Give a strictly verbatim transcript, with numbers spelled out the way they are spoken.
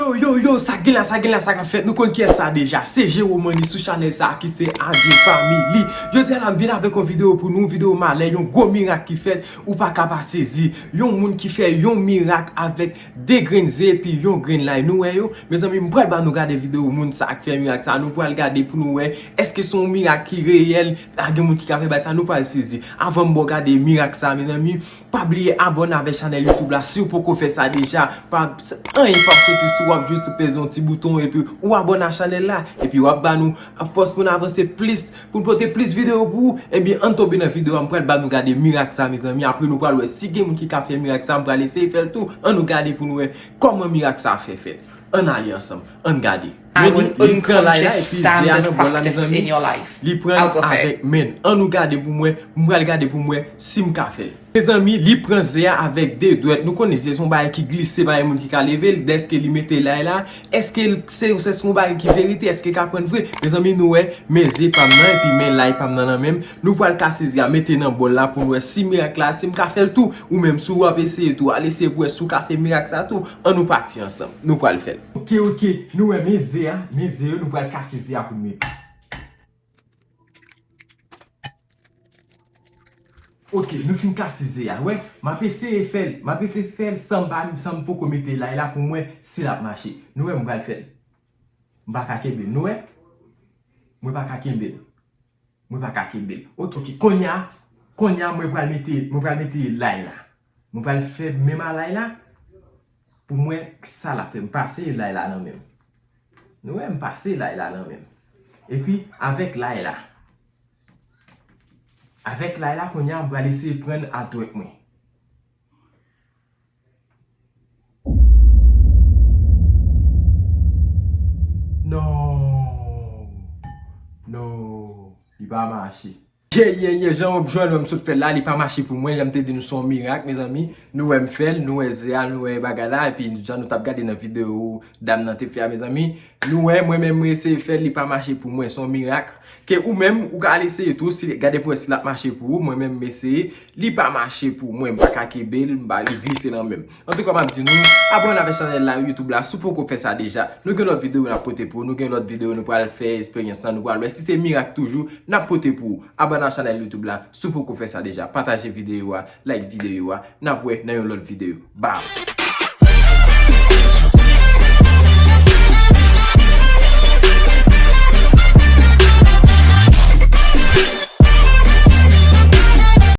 Yo, yo, yo, sa gen la, sa gen la, sa k ap fèt. Nou konn kiyès sa deja. Se Jero Money sou chanèl sa ki se A J Family. Jodi a la, m vin avèk yon videyo pou nou, yon videyo malè, yon gwo mirak ki fèt, ou pa ka pa sezi. Yon moun ki fè yon mirak avèk de grenn ze epi yon grenn lay. Nou wè yo? Mezanmi, m pral ba nou gade videyo moun sa k fè mirak sa. Nou pral gade pou nou wè èske se yon mirak ki reyèl, pa gen moun ki ka fè bagay sa, nou pral sezi. Avan m ba w gade mirak sa, mezanmi, pa bliye abòne avèk chanèl YouTube la si w poko fè sa deja. Pa, anyen p ap soti si w ap jis peze yon ti bouton epi ou abòne a chanèl la. Epi w ap ba nou fòs pou n avanse plis, pou n pote plis videyo pou ou. Ebyen, ann tonbe nan videyo a, m pral ba nou gade mirak sa, mezanmi. Apre, nou pral wè si gen moun ki ka fè mirak sa, m pral eseye fè l tou. Ann nou gade pou nou wè kòman mirak sa fè fèt. Ann ale ansanm, ann gade. Meni, li pran lay la epi ze a nan bòl la, mezanmi. Li pran l avèk men l. Ann nou gade pou mwen, m pral gade pou mwen si m ka fè l. Mezanmi, li pran ze a avèk de dwèt. Nou konnen ze se yon bagay ki glise, pa gen moun ki ka leve l. Dèske li mete lay la, èske l, se, se, se yon bagay ki verite? Èske ka prann vre? Mezanmi, nou wè, men ze pa m nan, epi men lay pa m nan nan men m. Nou pral kase ze a, mete nan bòl la pou n wè si mirak la, si m ka fè l tou. Ou menm, si w ap eseye tou, al eseye pou wè si w ka fè mirak sa tou. Ann nou pati ansanm. Nou pral fè l. Oke, oke. Nou wè, men ze a, men ze yo, nou pral kase ze a pou n mete. Oke, nou fin kase ze a. Wè, m ap eseye fè l. M ap eseye fè l san m pa, san m poko mete lay la pou m wè si l ap mache. Nou wè, m pral fè l. M pa ka kenbe l. Nou wè? Mwen pa ka kenbe l. Mwen pa ka kenbe l. Oke, oke. Kounye a, kounye a, mwen pral mete, mwen pral mete lay la. Mwen pral fè menm a lay la. Pou m wè sa l ap fè. M pase lay la nan men m. Nou wè, m pase lay la nan men m. Epi, avèk lay la. Avèk lay la, kounye a, m pral eseye pran a dwèt mwen. Non. Non. Li pa mache. Ye, ye, ye, jan w ap jwenn wè m sot fè l la, li pa mache pou mwen. Jan m te di nou, se yon mirak, mezanmi. Nou wè m fè l, nou wè ze a, nou wè bagay la, epi jan nou t ap gade nan videyo dam nan te fè a, mezanmi. Nou wè, mwen menm, mwen eseye fè l, li pa mache pou mwen, se yon mirak. Ke ou menm, ou ka al eseye tou, si, gade pou wè si l ap mache pou ou, mwen menm, m eseye, li pa mache pou mwen, m pa ka kenbe l, m pa, li glise nan men m. Antouka, m ap di nou, abòne avèk chanèl la, YouTube la, si w poko fè sa deja. Nou gen lòt videyo n ap pote pou ou, nou gen lòt videyo nou pral fè eksperyans lan, nou pral wè si se mirak toujou n ap pote pou ou. Abòne a chanèl YouTube la, si w poko fè sa deja. Pataje videyo a, like videyo a, n ap wè nan yon lòt videyo. Bam!